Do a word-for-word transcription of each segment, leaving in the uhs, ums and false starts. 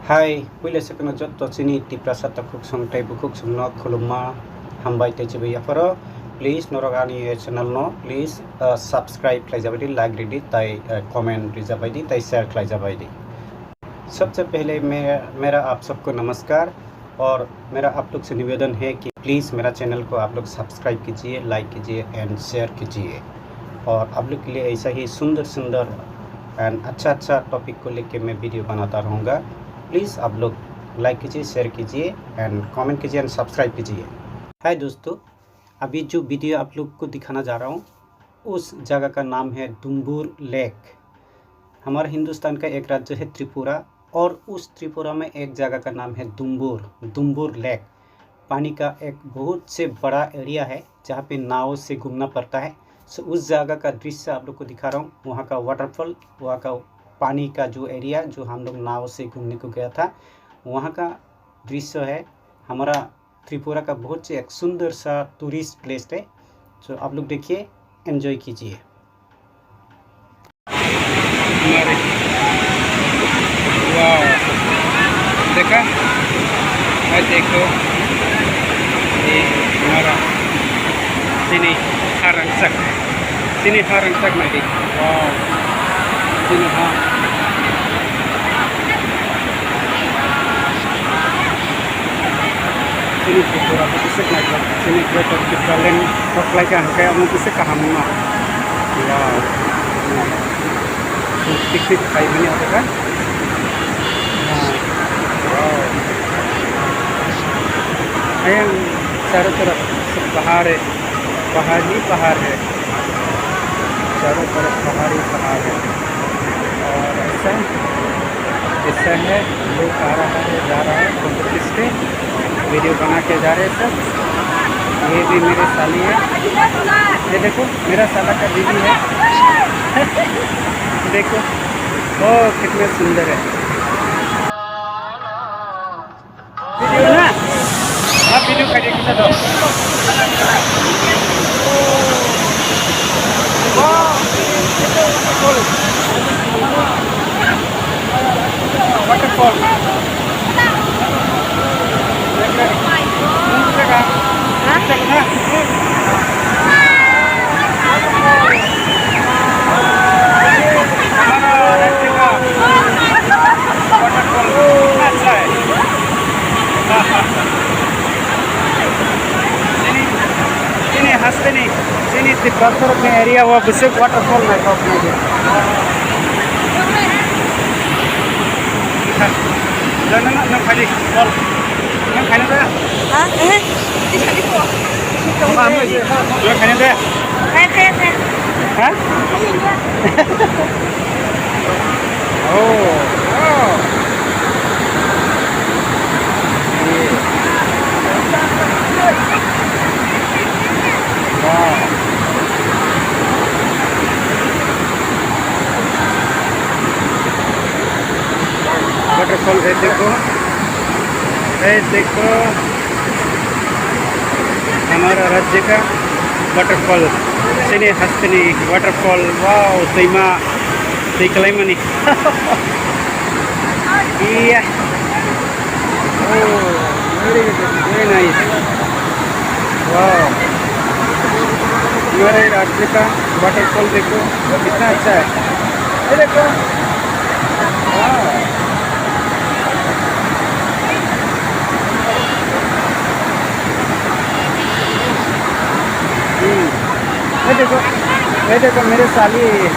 Hai, puila sekono jotto chini Tiprasa takhuk song tei bukhuk songno khulumma, hambai tei chibwi yapharo. Please norok ani channel no please, uh, subscribe khlaijabai di, like ridi, tei, uh, comment rijabai di, tei share khlaijabai di. सबसे पहले मैं, मेरा आप सबको नमस्कार और मेरा आप लोग से निवेदन है कि प्लीज़ मेरा चैनल को आप लोग सब्सक्राइब कीजिए, लाइक कीजिए एंड शेयर कीजिए। और आप लोग के लिए ऐसा ही सुंदर सुंदर एंड अच्छा अच्छा टॉपिक को लेके मैं वीडियो बनाता रहूँगा। प्लीज़ आप लोग लाइक कीजिए, शेयर कीजिए एंड कमेंट कीजिए एंड सब्सक्राइब कीजिए। हाय दोस्तों, अभी जो वीडियो आप लोग को दिखाना जा रहा हूँ, उस जगह का नाम है दुम्बुर लेक। हमारा हिंदुस्तान का एक राज्य है त्रिपुरा, और उस त्रिपुरा में एक जगह का नाम है दुम्बुर, दुम्बुर लेक। पानी का एक बहुत से बड़ा एरिया है, जहाँ पे नाव से घूमना पड़ता है। सो उस जगह का दृश्य आप लोग को दिखा रहा हूँ, वहाँ का वाटरफॉल, वहाँ का पानी का जो एरिया, जो हम लोग नाव से घूमने को गया था, वहाँ का दृश्य है। हमारा त्रिपुरा का बहुत से एक सुंदर सा टूरिस्ट प्लेस है। सो आप लोग देखिए, एंजॉय कीजिए। हमारे, वाओ, देखा? भाई देखो, ये हमारा chini harangsak, chini harangsak nai di, wow, chini ha. Chini Tripura bo bwswk naithok, chini Greater Tipraland kok khlai kha hwnkhe omo bwswk kaham wngma. Wow. Picnic khaimani abo kha. Wow. Ayang charo taraf pahar hai. पहाड़ ही पहाड़ है, चारों तरफ पहाड़ ही पहाड़ है। और ऐसा, ऐसा है, लोग आ रहा है, जा रहा है, फोटो खींच के वीडियो बना के जा रहे हैं सब। ये भी मेरे साली है, ये देखो, मेरा साला का बीवी है। देखो, ओ, कितना सुंदर है। Video na? Ah, video ka dikita do. Wow. Waterfall. Ha? Chini hasteni, chini Tiprasarokni area o bwswk waterfall naithok nai di. Nang, nang, nang, nang, khaidi, call. Nang khaina da? Ha? Eh? Nang khaina da? Ha? Oh, wow. Wow. Waterfall hai dekho. Hai dekho. Hamara rajya ka waterfall. Chini hasteni waterfall. Wow, twima. Twi kwlaimani. Iya. Oh, very good, very nice. Wow. हमारे राज्य का वाटरफॉल देखो, कितना अच्छा है। ये देखो। Wow. Hmm. ये देखो, ये देखो, मेरे साली है।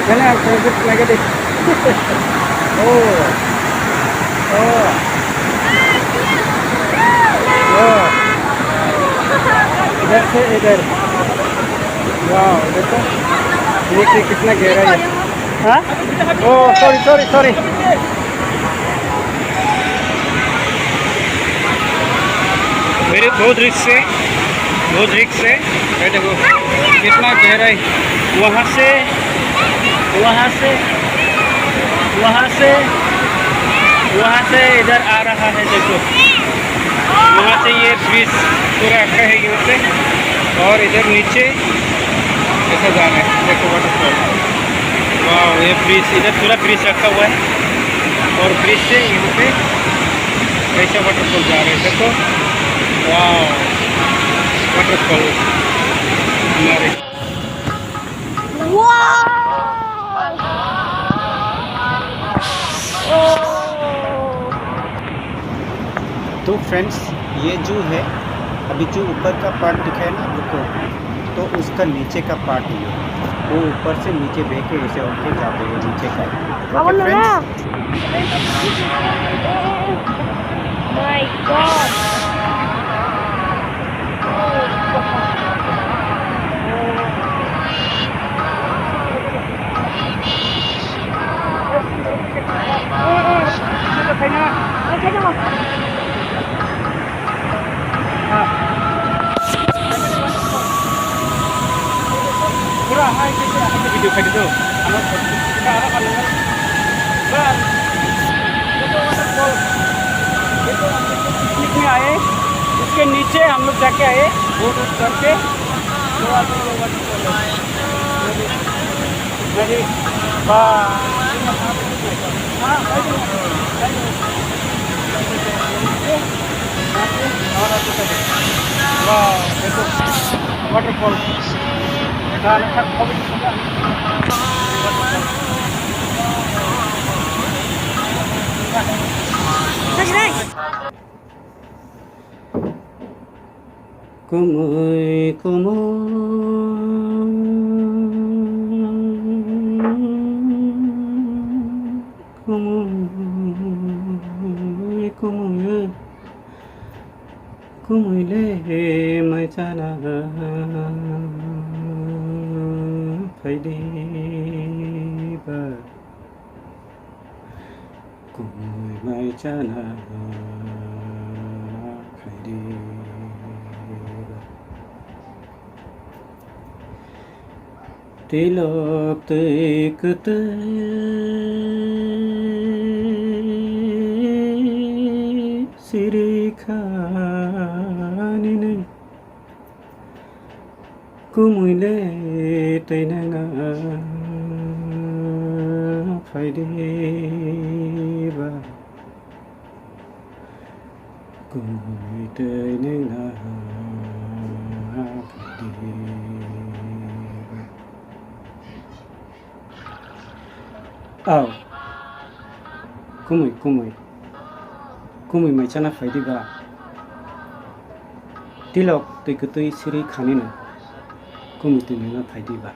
मैंने आपको कुछ negative। Oh. Oh. Oh. इधर से इधर। Wow, देखो। नीचे कितना गहरा है। हाँ? Oh, sorry, sorry, sorry। मेरे बहुत रिस्क है, बहुत रिस्क है। ये देखो, कितना गहराई। वहाँ से, वहाँ से, वहाँ से, वहाँ से इधर आ रहा है, देखो। वहाँ से ये ब्रिज पूरा अटका है यहाँ पे, और इधर नीचे ऐसा जा रहा है, देखो, वाटरफॉल। वाह, ये ब्रिज, इधर पूरा ब्रिज रखा हुआ है। और ब्रिज से यहाँ पे कैसा वाटरफॉल जा रहे हैं, देखो। वाओ, वाटरफॉल हमारे। तो फ्रेंड्स, ये जो है, अभी जो ऊपर का पार्ट दिखाया ना आप लोग को, तो उसका नीचे का पार्ट ये, वो ऊपर से नीचे बह के ऐसे होके जाते हैं नीचे का। Okay friends. My God. पूरा हाई कैसे आपको वीडियो खाई दो। हम लोग पूरा आधा कर लेंगे। बस। ये तो वाटरफॉल, ये तो हम लोग पिकनिक में आए, उसके नीचे हम लोग जाके आए, बोट वोट करके। तो आप लोग वाटरफॉल है। Ready? Bye. Wow, देखो, waterfall। Kumui, kumui, kumui, kumui, kumui le mai chana phaidi ba. Kumui mai chana khaidi. Tilok twi kwtwi siri khaninwi. Kumui le twi nang na phaidi ba. Kumui twi nang na phaidi ba. Aw, kumui, kumui, kumui mai chana phaidi ba. Tilok twi kwtwi siri khanina, kumui twi nangna phaidi ba.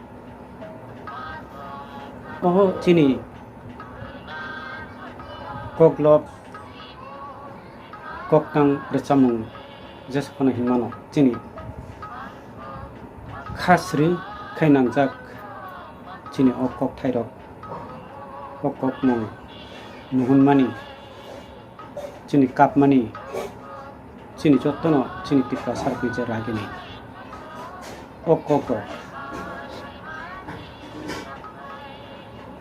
Oho, chini koklop koktang rwchapmung jesa phano hinmano chini kha sri khai nangjak chini o kokthairok, o kokmung nuhunmani, chini kapmani, chini jotono chini Tiprasa rokni je ragini o kokrok.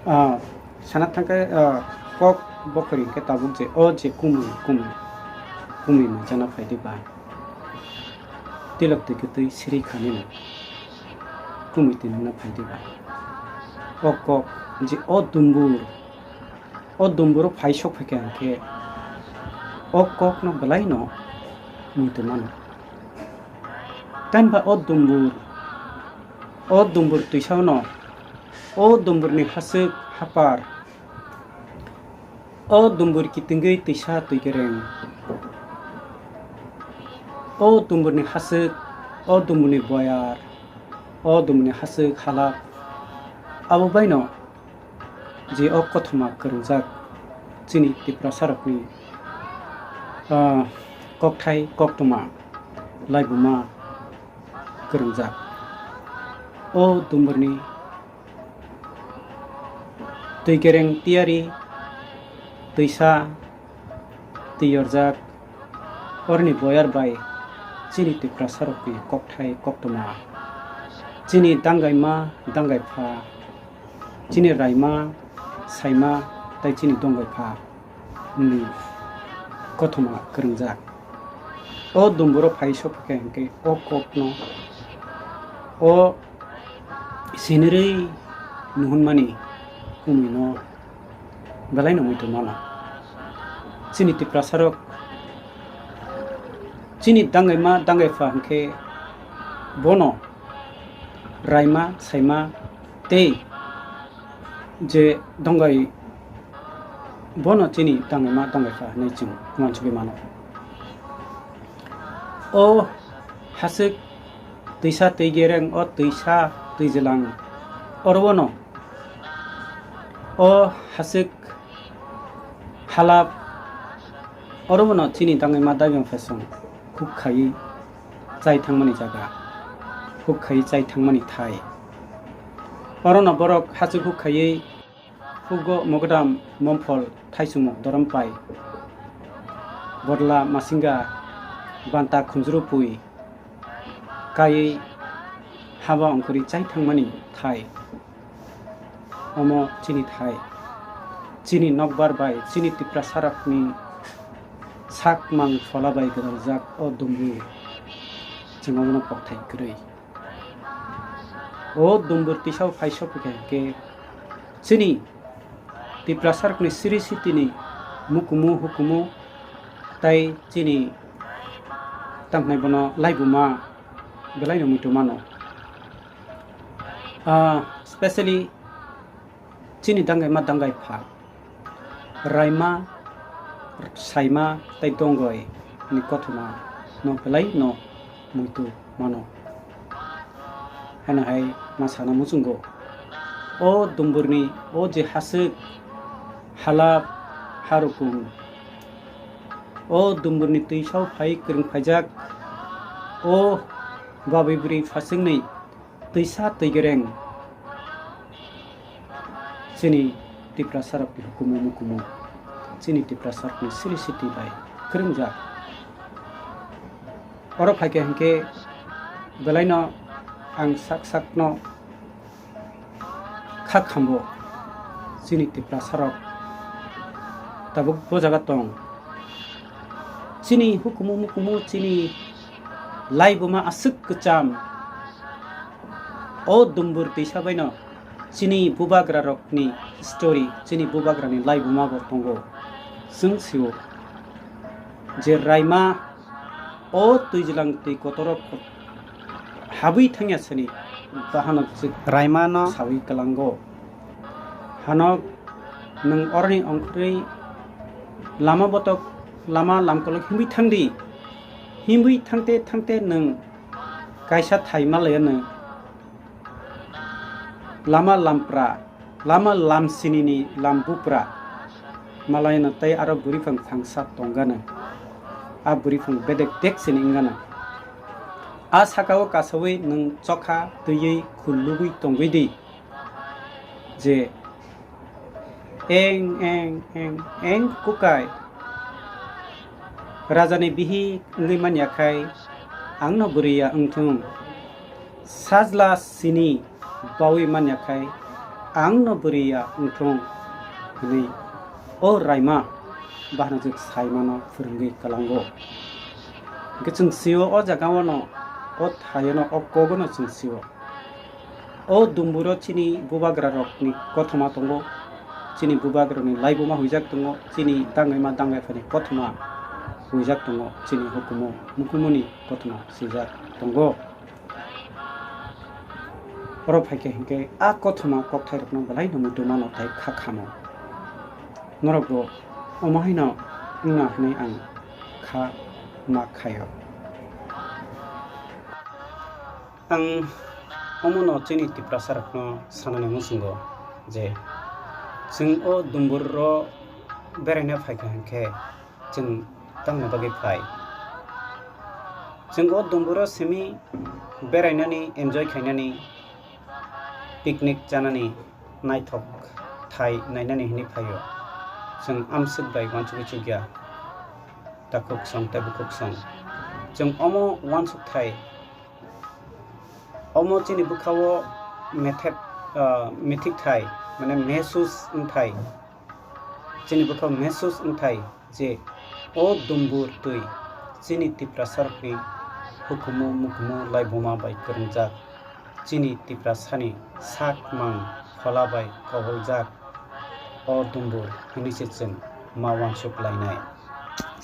Ah, sana thangkhe, ah, kok bokhori hwnkhe tabuk je, o je kumui, kumui, kumui manchana phaidi ba. Tilok twi kwtwi siri khanina kumui twi nangna phaidi ba. O kok je o dumbur, o dumburo phai sok phaikha hwnkhe o kokno bwlaino muitu mano. Tamni ba o dumbur, o dumbur twisano, o dumburni haswk hapar, o dumbur kitingwi twisa twi kereng, o dumburni haswk, o dumburni boyar, o dumburni haswk halak, abo baino je o kothoma kwrwngjak chini Tiprasa rokni, ah, kokthai koktwma laibuma kwrwngjak. O dumburni twi kereng tiyari, twisa twi yorjak, orni boyar bai chini Tiprasa rokni kokthai koktwma, chini dangaima dangaipha, chini raima saima tei chini dongbaipha ni kothoma kwrwngjak. O dumburo phai sophaikha hwnkhe o kokno, o sinirwi nuhunmani kumuino belaino muitu mano. Chini Tiprasarok chini dangaima dangaipha hwnkhe bono raima saima tei je dongai bono chini dangaima dangaipha hinwi chwng uansugwi mano. O haswk twisa twi gereng, o twisa twi jwlang, oro bono o haswk halap, oro bono chini dangaima dangaipha song huk khaiwi chai thangmani jaga, huk khaiwi chai thangmani thai. Orono borok haswk huk khaiwi hugo Mogodam, Momphol, Thaisungmung, Dorampai, Bodla, Masinga, Banta, Khunjuru pui kaiwi haba ongkhorwi chai thangmani thai. Omo chini thai, chini nokbar bai chini Tiprasarokni sak mang phola bai gwdaljak o dumbur, chwng obono kokthai kwrwi. O dumbur tisao phai sophi kha hwnkhe chini Tiprasarokni siri sitini mukumu hukumu tai chini tangkhnai bono laibuma belaino muitu mano. Ah, specially chini dangaima dangaipha, raima, saima tei dongoi ni kothoma no belai no muitu mano. Haino hai ma sana muchungo. O dumburni o je haswk halap harukung, o dumburni twi sao phai kwrwng phaijak, o babai bwrwi phaswknwi twisa twi gereng chini Tiprasarokni hukumu mukumu, chini Tiprasarokni siri siti bai kwrwngjak. Oro phaikhe hinkhe belaino ang sak sakno kha khambo chini Tiprasarok tabuk bo jaga tong. Chini hukumu mukumu chini laibuma aswk kwcham. O dumbur twisa baino chini bubagrarokni story, chini bubagrani laibuma bo tongo. Chwng sio je raima o twijlang twi kotorok habwi thangya sani bahanok chwng raimano sawi kwlango. Hanok nwng oroni ongkhorwi lama botok lama lamkolok himwi thangdi. Himwi thangte thangte nwng kaisa thai malaya nwng lama lampra, lama lam sinini lam bupra malayano tei aro bwrwiphang phangsa tongano. A bwrwiphang bedek dek sini wngano. A sakao kasawi nwng chokha twiwi khulugwi tongwi di je Eng, eng, eng, eng, kukai. Rajani bihik wngwi manya khai, angno bwrwi ya wngthung. Sajla sini bawi manya khai, angno bwrwi ya wngthung, hwnwi o raima bahanajwk saimano phwrwngwi kwlango. Hwnkhe chwng sio o jagao no, o thaio no, o kogo no chwng sio. O dumburo chini bubagrarokni kothoma tongo, chini bubagrarokni laibuma huijak tongo, chini dangaima dangaiphani kothoma huijak tongo, chini hukumu mukumuni kothoma swijak tongo. Oro phaikhe hinkhe a kothoma kokthairokno belaino muitu mano tei kha khamo. Norokbo omo haino wngna hwnwi ang kha ma khaio. Ang omono chini Tiprasarokno sanani muchungo je chwng o dumburro beraina phaikha hinkhe chwng tamoni bagwi phai. Chwng o dumburro simi berainani, enjoy khainani, picnic chanani, naithok thai nainani hinwi phaio. Chwng amswk bai uansugwi chukya. Takhuk song tei bukhuk song. Chwng omo uansuk thai. Omo chini bwkhao methep, ah, mithik thai, mane mehsus wng thai. Chini bwkhao mehsus wng thai je o dumbur twi chini Tiprasarokni hukumu mukumu laibuma bai kwrwngjak. Chini Tiprasani sak mang phola bai koholjak o dumbur hinwi se chwng ma uansuk lainai.